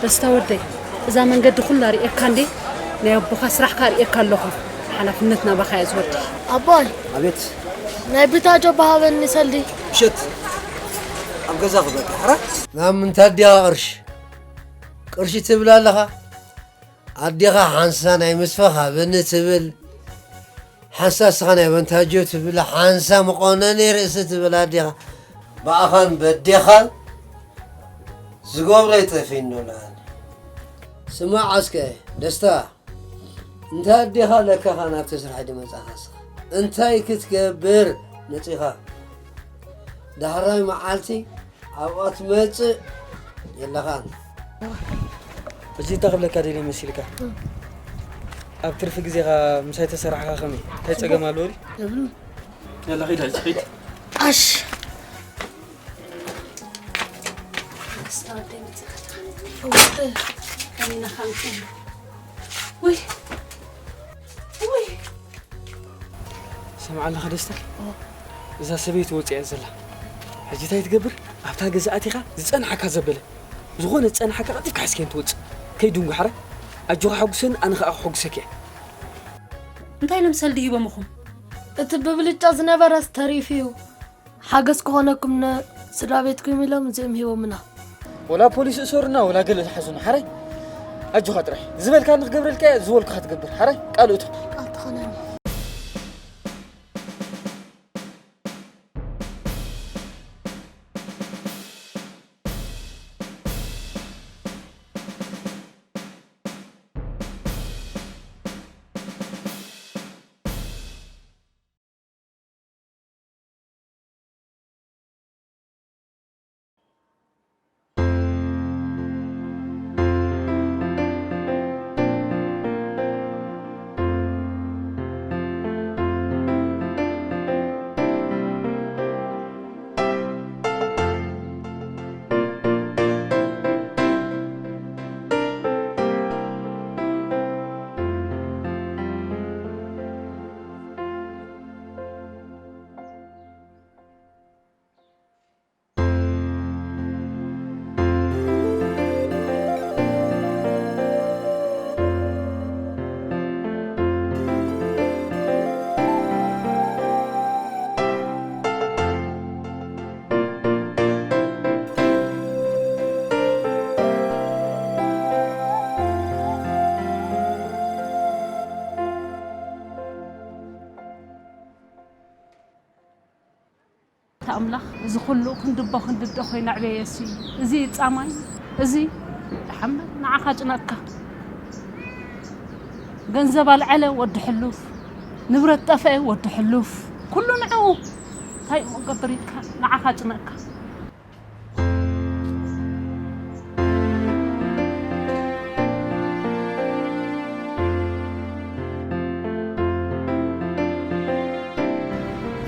ደስታ ወደይ፣ እዛ መንገዲ ኩላ ርእየካ እንዴ? ናይ ኣቦኻ ስራሕካ ርእየካ ኣለኹ። ሓላፍነት ናባኻ እያ ዝወዲ። ኣቦይ፣ ኣቤት። ናይ ብታጆ በሃበኒ ሰልዲ። ምሸት ኣብ ገዛ ክበልካ ሕራ። ናብ ምንታይ ኣዲኻ ቅርሺ ቅርሺ ትብል ኣለኻ? ኣዴኻ ሓንሳ ናይ ምስፋ ሃበኒ ትብል፣ ሓንሳ እስኻ ናይ በንታጆ ትብል፣ ሓንሳ መቆነኒ ርእሲ ትብል ኣዴኻ። ብኣኻን በዴኻን ዝገብሮ ይጠፊእኒ ኣሎ። ስማዕ እስከ ደስታ፣ እንታይ ኣዴኻ ለካኻ ናብቲ ስራሕ ድመጻኻ እስኻ? እንታይ ክትገብር መጺኻ? ዳሕራይ መዓልቲ ኣብኣ ትመጽእ የለኻን። ሕጂ እንታይ ክብለካ ደልየ መሲልካ? ኣብ ትርፊ ግዜኻ ምሳይ ተሰራሕኻ ከመይ? እንታይ ጸገም ኣለዎ ድዩ? የብሉን። ያላ ኺድ ሕጂ ኺድ። ኣሽ ውይ ውይ ሰምዓ ኣለኻ ደስታ? እዛ ሰበይቲ ወፂኣ ዘላ። ሕጂ እንታይ ትገብር? ኣብታ ገዛ ኣቲኻ ዝፀንሓካ ዘበለ ዝኾነ ዝፀንሓካ ቀልጢፍካ ሒዝካየን ትወፅእ። ከይድንጉ ሓራይ። ኣጆኻ ሓጉሰኒ፣ ኣነ ኸዓ ክሕጉሰኪ እየ። እንታይ ኢሎም ሰልዲ ሂቦምኹም? እቲ ብብልጫ ዝነበረስ ተሪፉ እዩ። ሓገዝ ክኾነኩም ንስድራ ቤትኩም ኢሎም እዚኦም ሂቦምና። ወላ ፖሊስ እሰሩና ወላ ገለ ዝሓዙና ሓራይ። ኣጆኻ ጥራይ ዝበልካኒ ክገብረልካ እየ፣ ዝበልኩኻ ትገብር ሓራይ። ቃል እቶ። ቃል ትኾነኒ። ኣምላኽ እዚ ኩሉ ክንድቦ ክንድዶ ኮይና ዕበየሲ። እዚ ጻማይ እዚ ደሓን ንዓኻ ጭነቅካ። ገንዘብ ኣልዐለ ወዲ ሕሉፍ፣ ንብረት ጠፍአ ወዲ ሕሉፍ፣ ኩሉ ንዕኡ። እንታይ እሞ ገብር ኢልካ ንዓኻ ጭነቅካ።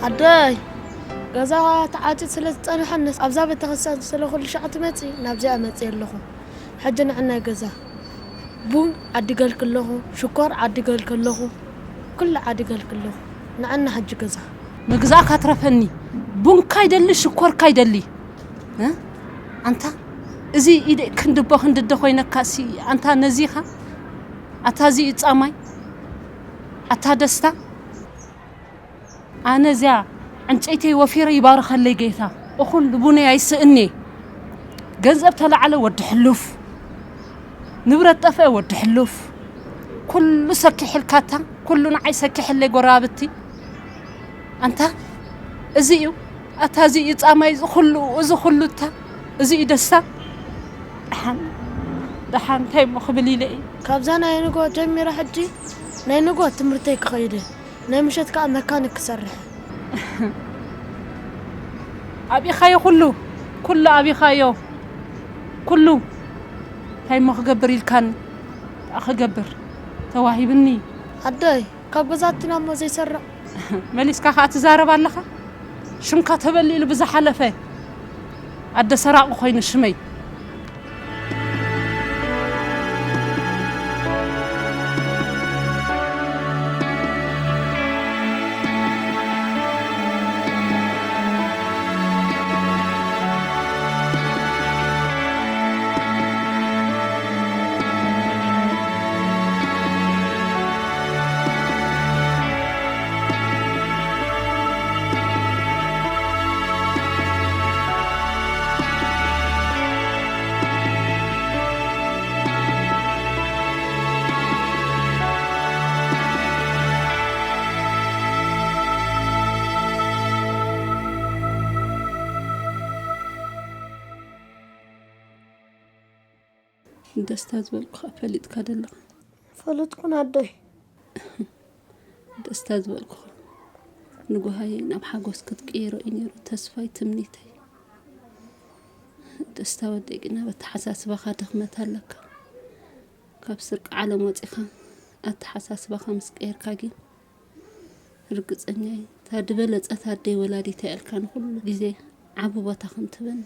ኣደይ ገዛ ተዓፅዩ ስለ ዝፀንሐኒ ኣብዛ ቤተክርስትያን ስለ ኩሉ ሻዕ ትመፂ ናብዚኣ መፂ ኣለኹ። ሕጂ ንዕናይ ገዛ ቡን ዓዲገልኪ ኣለኹ፣ ሽኮር ዓዲገልኪ ኣለኹ፣ ኩሉ ዓዲገልኪ ኣለኹ። ንዕና ሕጂ ገዛ ምግዛእ ካትረፈኒ ቡንካ ይደሊ ሽኮርካ ይደሊ። እ? ኣንታ እዚ ኢደ ክንድቦ ክንድደ ኮይነካ ሲ ኣንታ ነዚኻ ኣታ እዚ ጻማይ ኣታ ደስታ ኣነ እዚኣ ዕንጨይተይ ወፊረ ይባርኸለይ ጌታ። እኹል ልቡነይ ኣይስእኔ። ገንዘብ ተላዓለ ወዲ ሕሉፍ፣ ንብረት ጠፍአ ወዲ ሕሉፍ። ኩሉ ሰኪሕልካታ፣ ኩሉ ንዓይ ሰኪሕለይ ጎረባብቲ። ኣንታ እዚ እዩ ኣታ እዚ እዩ ጻማይ እዚ ኩሉ እዚ ኩሉ እታ እዚ እዩ ደስታ። ደሓን ደሓን እንታይ እሞ ክብል ኢለ እዩ። ካብዛ ናይ ንጎ ጀሚረ ሕጂ ናይ ንጎ ትምህርተይ ክኸይደ ናይ ምሸት ከኣ መካኒክ ክሰርሕ። ኣቢኻዮ ኩሉ ኩሉ ኣቢኻዮ ኩሉ እንታይ እሞ ክገብር ኢልካኒ ደኣ ክገብር ተዋሂብኒ። ኣደይ ካብ ገዛትና እሞ ዘይሰርቕ። መሊስካ ከኣ ትዛረብ ኣለኻ ሽምካ ተበሊሉ ብዝሓለፈ ኣደ ሰራቒ ኮይኑ ሽመይ። ደስታ ዝበልኩኻ ፈሊጥካ ደለኻ። ፈለጥኩን ኣደይ። ደስታ ዝበልኩኻ ንጓሃየይ ናብ ሓጎስ ክትቅይሮ እዩ ነይሩ ተስፋይ ትምኒተይ። ደስታ ወደይ ግና በተሓሳስባኻ ድኽመት ኣለካ። ካብ ስርቂ ዓለም ወፂኻ ኣተሓሳስባኻ ምስ ቀየርካ ግን ርግፀኛ እየ እታ ድበለፀት ኣደይ ወላዲት እያ ኢልካ ንኩሉ ግዜ ዓቢ ቦታ ከምትበኒ።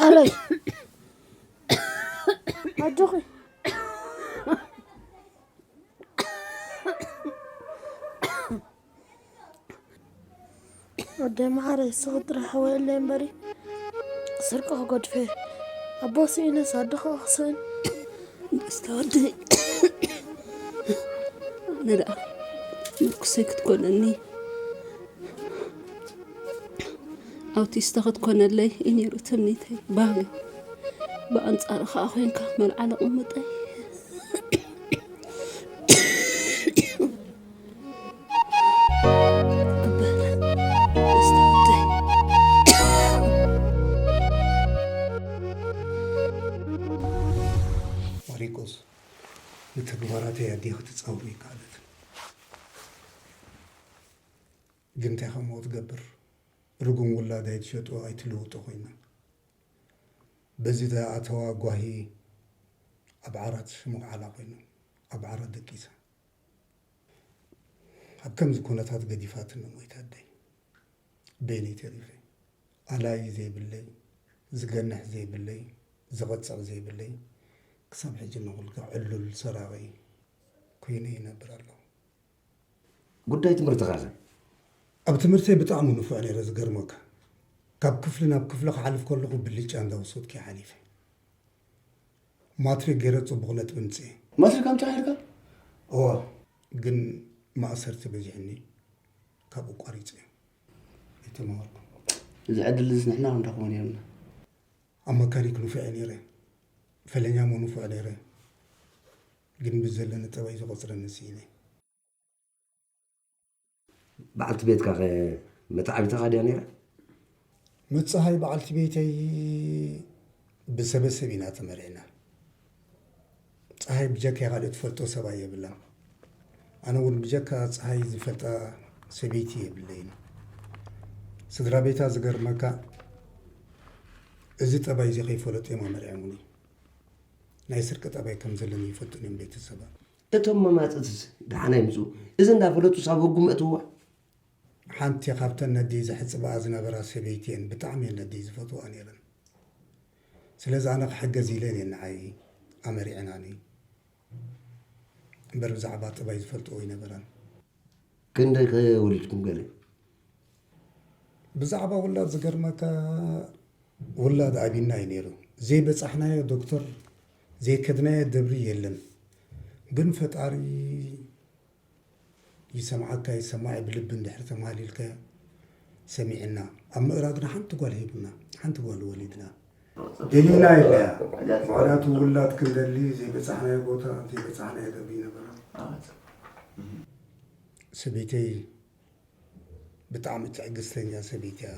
ዓረይ ኣጆኺ። ወደይ መዓረይ ስቕ ጥራሕ ሕወየለይ እምበሪ ስርቂ ክገድፈ ኣቦ ስኢነስ ኣደኻ ክስእን። ደስታ ወደይ ኣነ ደኣ ምርኩሰይ ክትኮነኒ ኣውቲስታ ክትኮነለይ እዩ ነይሩ ትምኒተይ። ባህገ ብኣንጻሩ ከኣ ኮይንካ መልዓለ ቅምጠይ። ማሪቆስ፣ ንተግባራተይ ኣዴኺ ትጻወሮ ኣይከኣለትን። ግን እንታይ ከምኡ ትገብር? ርጉም ውላድ ኣይትሸጦ ኣይትልውጦ ኮይና። በዚ ዝኣተዋ ጓሂ ኣብ ዓራት ሽሙቕ ዓላ ኮይኑ ኣብ ዓራት ደቂሳ። ኣብ ከምዚ ኩነታት ገዲፋትኒ ሞይታ ኣደይ። በይነይ ተሪፈ። ኣላዪ ዘይብለይ፣ ዝገንሕ ዘይብለይ፣ ዝቐጽዕ ዘይብለይ፣ ክሳብ ሕጂ ንኹልካ ዕሉል ሰራቒ ኮይነ ይነብር ኣለኹ። ጉዳይ ትምህርትኻ ኸ? ኣብ ትምህርተይ ብጣዕሚ ንፉዕ ነይረ ዝገርመካ። ካብ ክፍሊ ናብ ክፍሊ ክሓልፍ ከለኹ ብልጫ እንዳወሰድኩ እየ ሓሊፈ። ማትሪክ ገይረ ጽቡቕ ነጥቢ ኣምጺኤ። ማትሪክ ኣምጺእካ ኔርካ? እወ፣ ግን ማእሰርቲ በዚሑኒ ካብኡ ቋሪጸ እየ። ኣይተማሃርኩን። እዚ ዕድል እዚስ ንሕና ክንረኽቦ ነይሩና። ኣብ መካኒክ ንፉዕ እየ ነይረ። ፈለኛ እሞ ንፉዕ ነይረ። ግን ብዘለኒ ጠባይ ዝቖጽረኒ ስኢነ። በዓልቲ ቤትካ ኸ መተዓቢታኻ ድያ ነይራ? ምስ ፀሃይ በዓልቲ ቤተይ ብሰበሰብ ኢና ተመርዒና። ፀሃይ ብጀካይ ካልእ ትፈልጦ ሰብኣይ የብላን። ኣነ እውን ብጀካ ፀሃይ ዝፈልጣ ሰበይቲ የብለይን። ስድራ ቤታ ዝገርመካ እዚ ጠባይ እዚ ከይፈለጡ እዮም ኣመርዕዮምኒ። ናይ ስርቂ ጠባይ ከም ዘለኒ ይፈልጡን እዮም ቤተሰባ። እቶም መማፅእትስ ደሓን ኣይምፅኡ። እዚ እንዳፈለጡ ሳብ ህጉ መእትውዋ። ሓንቲ ካብተን ነደይ ዘሕፅባኣ ዝነበራ ሰበይቲ እየን። ብጣዕሚ እየን ነደይ ዝፈትውኣ ነይረን። ስለዚ ኣነ ክሕገዝ ኢለን እየን ንዓይ ኣመሪዐናኒ እምበር ብዛዕባ ጠባይ ዝፈልጥኦ ኣይነበራን። ክንደይ ከ ወሊድኩም ገለ? ብዛዕባ ውላድ ዝገርመካ ውላድ ኣቢና እዩ ነይሩ። ዘይበፃሕናዮ ዶክተር ዘይከድናዮ ደብሪ የለን። ግን ፈጣሪ ይሰምዓካ ይሰማዒ ብልቢ እንድሕር ተማሊልካዮ ሰሚዕና ኣብ ምእራግና ሓንቲ ጓል ሂቡና ሓንቲ ጓል ወሊድና ደሊና ኢልናያ። ምኽንያቱ ውላድ ክንደሊ ዘይበፃሕናዮ ቦታ ዘይበፃሕናዮ ደብሪ ይነበረ። ሰበይተይ ብጣዕሚ ትዕግስተኛ ሰበይቲ እያ።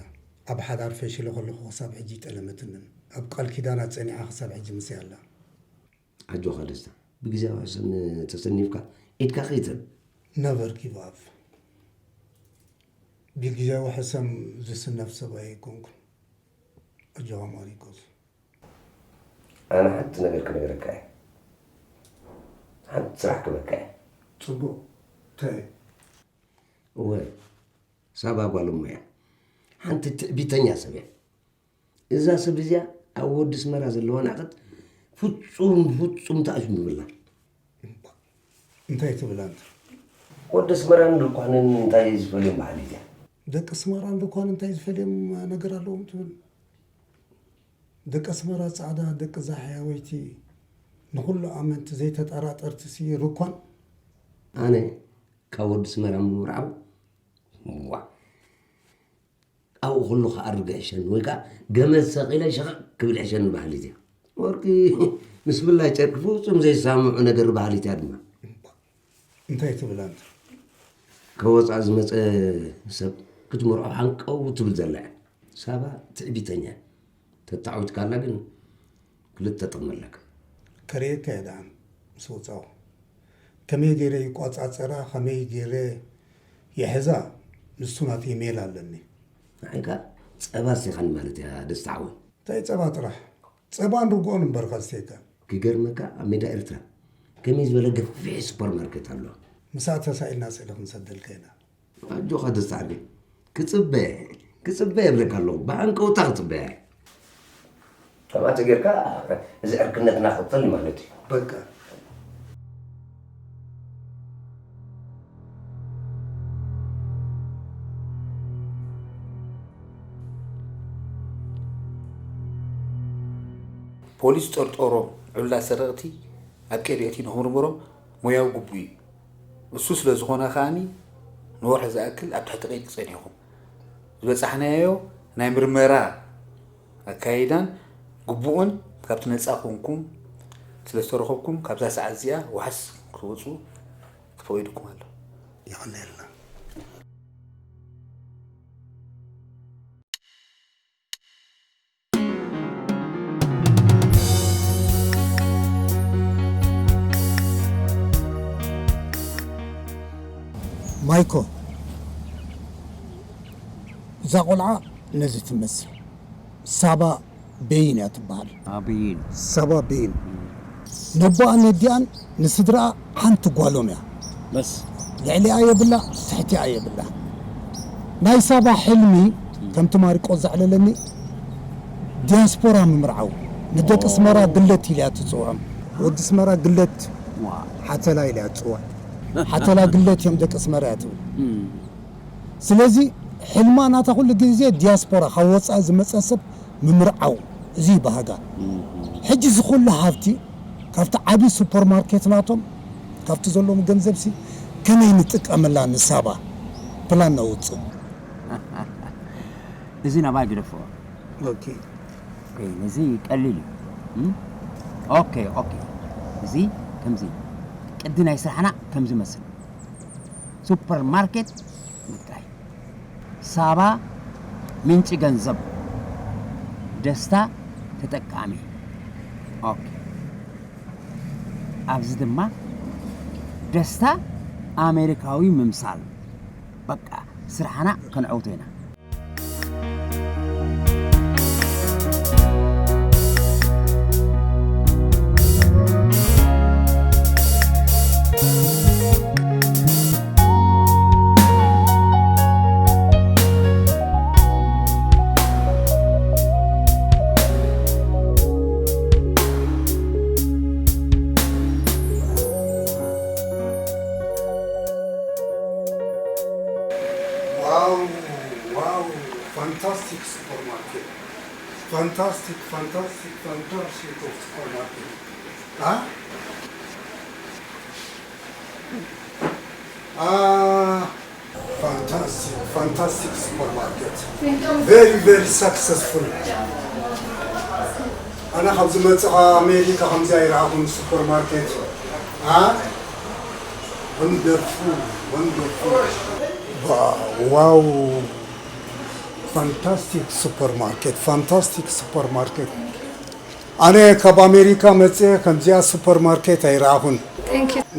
ኣብ ሓዳር ፈሺለ ከለኹ ክሳብ ሕጂ ኣይጠለመትንን። ኣብ ቃል ኪዳና ፀኒዓ ክሳብ ሕጂ ምስይ ኣላ። ኣጆኻ ደስታ፣ ብግዝያዊ ሕሰም ተሰኒፍካ ኢድካ ከይትህብ። Never give up። ብግዝያዊ ሕሰም ዝስነፍ ሰብኣይ ኣይኮንኩን። ኣጆኻ ማሪቆስ። ኣነ ሓንቲ ነገር ክነግረካ እየ። ሓንቲ ስራሕ ክህበካ እየ። ፅቡቕ። እንታይ እዩ? እወ፣ ሳባ ጓል እሞ እያ። ሓንቲ ትዕቢተኛ ሰብ እያ። እዛ ሰብ እዚኣ ኣብ ወዲ ኣስመራ ዘለዋ ንዕቀት ፍጹም ፍጹም ተኣሽምብላ። እንታይ ትብል ኣንተ? ወዲ ኣስመራን ድኳንን እንታይ ዝፈልዮም በሃሊት እያ። ደቂ ኣስመራን ድኳን እንታይ ዝፈልዮም ነገር ኣለዎም ትብል? ደቂ ኣስመራ ጻዕዳ፣ ደቂ ዛሕያወይቲ ንኹሉ ኣመንቲ ዘይተጠራጠርቲ ሲ ርኳን። ኣነ ካብ ወዲ ኣስመራ ምውርዓው ዋ ኣብኡ ከሎ ክኣርግ ይሕሸኒ ወይ ከዓ ገመድ ሰቒለ ሸቐቕ ክብል ይሕሸኒ በሃሊት እያ። ወርቂ ምስ ብላይ ጨርቂ ፍጹም ዘይሰማምዑ ነገር በሃሊት እያ ድማ። እንታይ ትብል ኣንተ? ካብ ወፃኢ ዝመፀ ሰብ ክትምርዖ ሃንቀው ትብል ዘላ እያ። ሳባ ትዕቢተኛ እያ። ተተዓዊትካላ ግን ክልተ ጥቕሚ ኣለካ። ከርእየካ እየ ደኣ ምስ ወጻኹ። ከመይ ገይረ ይቆጻጸራ፣ ከመይ ገይረ ይሕዛ፣ ንሱ ናተይ ሜላ ኣለኒ። ንዓይካ ጸባ ስቲኻኒ ማለት እያ ደስታ ሓወይ። እንታይ ጸባ ጥራሕ? ጸባን ርግኦን እምበርካ ዝስተየካ። ክገርመካ ኣብ ሜዳ ኤርትራ ከመይ ዝበለ ገፊሕ ሱፐርማርኬት ኣሎ። ምሳእ ተሳኢልና ስእሊ ክንሰደልካ ኢና። ኣጆኻ ደስታ ሓወይ። ክጽበ፣ ክጽበ የብለካ ኣለኹ። ብሃንቀውታ ክጽበ እየ። ከምኣ ተጌርካ እዚ ዕርክነትና ክቕጽል እዩ ማለት እዩ። በቃ። ፖሊስ ዝጠርጠሮም ዕሉላት ሰረቕቲ ኣብ ቀይዲ ኣእትዩ ንኽምርምሮም ሞያዊ ግቡእ እዩ። እሱ ስለ ዝኾነ ከኣ ንወርሒ ዝኣክል ኣብ ትሕቲ ቀይዲ ጸኒሕኩም። ዝበጻሕናዮ ናይ ምርመራ ኣካይዳን ግቡእን ካብቲ ነጻ ኮንኩም ስለ ዝተረኸብኩም ካብዛ ሰዓት እዚኣ ዋሕስ ክትወጹ ተፈቒዱኩም ኣሎ። የቐንየልና። ማይኮ፣ እዛ ቆልዓ ነዚ ትመስል። ሳባ ቤይን እያ ትበሃል። ኣበይን ሳባ ቤይን። ነቦኣን ነዲኣን ንስድራኣ ሓንቲ ጓሎም እያ። በስ ልዕሊኣ የብላ ትሕቲኣ የብላ። ናይ ሳባ ሕልሚ ከምቲ ማሪቆ ዘዕለለኒ ዲያስፖራ ምምርዓው። ንደቂ ስመራ ግለት ኢልያ ትፅውዖም። ወዲ ስመራ ግለት ሓተላ ኢልያ ትፅውዕ። ሓተላ ግለት እዮም ደቂ ስመራ እያ ትብል። ስለዚ ሕልማ ናታ ኩሉ ግዜ ዲያስፖራ ካብ ወፃኢ ዝመፀ ሰብ ምምርዓው እዚ ባህጋ። ሕጂ እዚ ኩሉ ሃብቲ ካብቲ ዓብዪ ሱፐርማርኬት ናቶም ካብቲ ዘለዎም ገንዘብሲ ከመይ ንጥቀመላ ንሳባ ፕላን ነውፅእ። እዚ ናባይ ግደፎ። ኦኬ ነዚ ቀሊል እዩ። ኦኬ ኦኬ። እዚ ከምዚ ቅዲ ናይ ስራሕና ከምዚ መስል ሱፐር ማርኬት ምጥቃይ። ሳባ ምንጪ ገንዘብ፣ ደስታ ተጠቃሚ። ኦኬ። ኣብዚ ድማ ደስታ ኣሜሪካዊ ምምሳል። በቃ ስራሕና ከነዐውቶ ኢና። Wow, wow, fantastic supermarket. Fantastic, fantastic, fantastic of supermarket. Huh? Ah, fantastic, fantastic supermarket. Very, very successful. ኣነ ካብ ዝመፅእ ኣሜሪካ ከምዚ ኣይረኣኹን ሱፐርማርኬት። አ? Wonderful, wonderful. Wow, wow. Fantastic supermarket, fantastic supermarket. ኣነ ካብ ኣሜሪካ መፅየ ከምዚኣ ሱፐርማርኬት ኣይረኣኹን።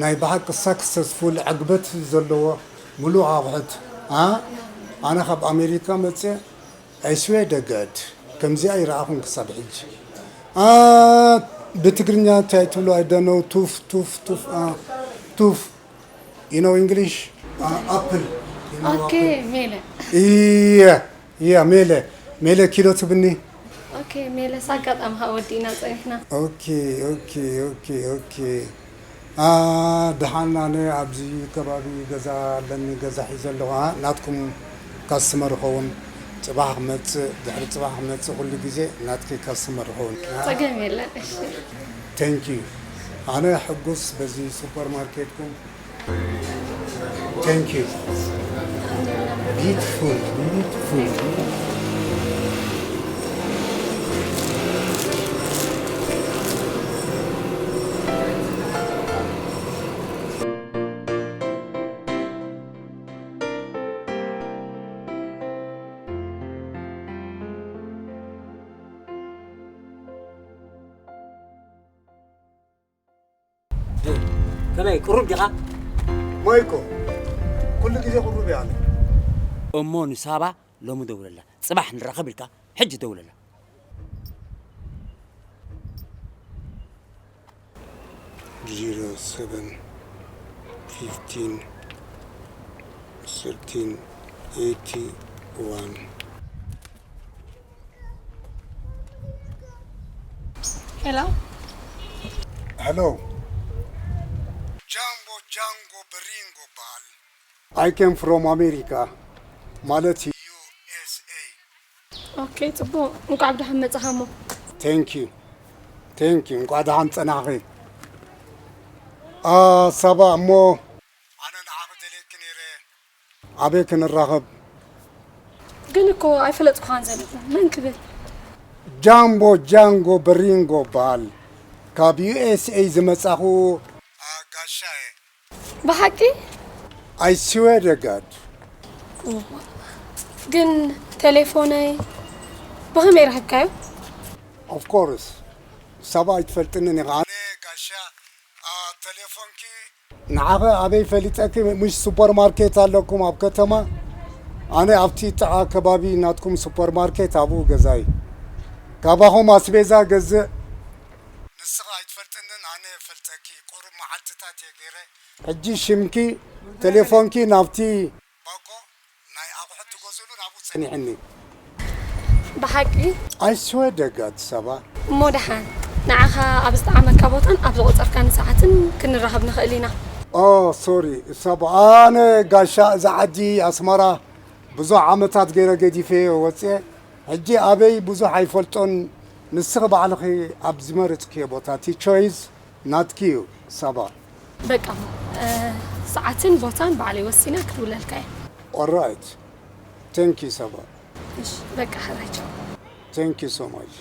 ናይ ብሓቂ ሳክሰስፉል ዕግበት ዘለዎ ምሉእ ኣቑሑት። አ? ኣነ ካብ ኣሜሪካ መፅየ I swear to God ከምዚኣ ይረኣኹን ክሳብ ሕጂ። አ፣ ብትግርኛ እንታይ ትብሎ I don't know። ቱፍ ቱፍ ቱፍ አ፣ ቱፍ you know English? አ፣ ኣፕል you know ኦኬ ኣፕል? ሜለ እየ እየ ሜለ ሜለ ኪሎ ትብኒ። ኦኬ ሜለስ ኣጋጣሚ ካብ ወዲእና ጸኒሕና ኦኬ ኦኬ ኦኬ ኦኬ አ፣ ደሓን ኣነ ኣብዚ ከባቢ ገዛ ኣለኒ፣ ገዛ ሒዘ ኣለኹ። አ፣ ናትኩም ካስተመር እኸውን። ጽባሕ ክመጽእ፣ ድሕሪ ጽባሕ ክመጽእ፣ ኩሉ ግዜ ናትኪ ካስተመር እኸውን። ጸገም የለን። እሺ Thank you። ኣነ ሕጉስ በዚ ሱፐር ማርኬትኩም። Thank you። Beautiful, beautiful. ከመይ ቅሩብ ዲኻ? ሞይኮ፣ ኩሉ ግዜ ቅሩብ እየ ኣነ። እሞ ንሳባ ሎሚ ደውለላ፣ ጽባሕ ንራኸብ ኢልካ ሕጂ ደውለላ። ዜሮ ሰቨን ፊፍቲን ሰርቲን ኤይቲ ዋን። ሄሎ። ሄሎ። ጃምቦ ጃንጎ በሪንጎ በሃል። I came from America ማለት ዩ ኤስ ኤ። ኦኬ፣ ጽቡቕ። እንኳዕ ብደሓን መጻኻ እሞ። Thank you. Thank you. እንኳዕ ደሓን ጸናሕኺ። ኣ ሳባ እሞ ኣነ ንዓኺ ደልየኪ ነይረ። ኣበይ ክንራኸብ? ግን እኮ ኣይፈለጥኩኻን ዘለኹ። መን ክብል? ጃምቦ ጃንጎ በሪንጎ በሃል። ካብ ዩ ኤስ ኤ ዝመጻኹ ኣ ጋሻ እየ። ብሓቂ? I swear to God. ግን ቴሌፎነይ ብኸመይ ረኸብካዮ? Of course. ሳባ ኣይትፈልጥንን ኢኻ። ኣነ ጋሻ ኣ፣ ቴሌፎንኪ ንዓኸ ኣበይ ፈሊጠኪ? ምሽ ሱፐርማርኬት ኣለኩም ኣብ ከተማ? ኣነ ኣብቲ ጥቓ ከባቢ ናትኩም ሱፐርማርኬት ኣብኡ ገዛይ። ካባኹም ኣስቤዛ ገዝእ። ንስኻ ኣይትፈልጥንን ኣነ እፈልጠኪ። ቁሩብ መዓልትታት እየ ገይረ። ሕጂ ሽምኪ ቴሌፎንኪ ናብቲ ባኮ ናይ ኣቑሑት ትገዝእሉ ናብኡ ጸኒሕኒ። ብሓቂ? I swear to God ሳባ። እሞ ደሓን ንዓኻ ኣብ ዝጠዓመካ ቦታን ኣብ ዝቖጸርካኒ ሰዓትን ክንራኸብ ንኽእል ኢና። ኦ ሶሪ ሳባ፣ ኣነ ጋሻ እዛ ዓዲ ኣስመራ ብዙሕ ዓመታት ገይረ ገዲፈ ወፅየ። ሕጂ ኣበይ ብዙሕ ኣይፈልጦን። ንስኺ ባዕልኺ ኣብ ዝመረፅክዮ ቦታ እቲ ቾይስ ናትኪ እዩ ሳባ። በቃ እሞ፣ እ፣ ሰዓትን ቦታን ባዕለይ ወሲነ ክድውለልካ እየ። Alright. Thank you ሳባ። እሺ፣ በቃ ሕራይ ቻው። Thank you so much.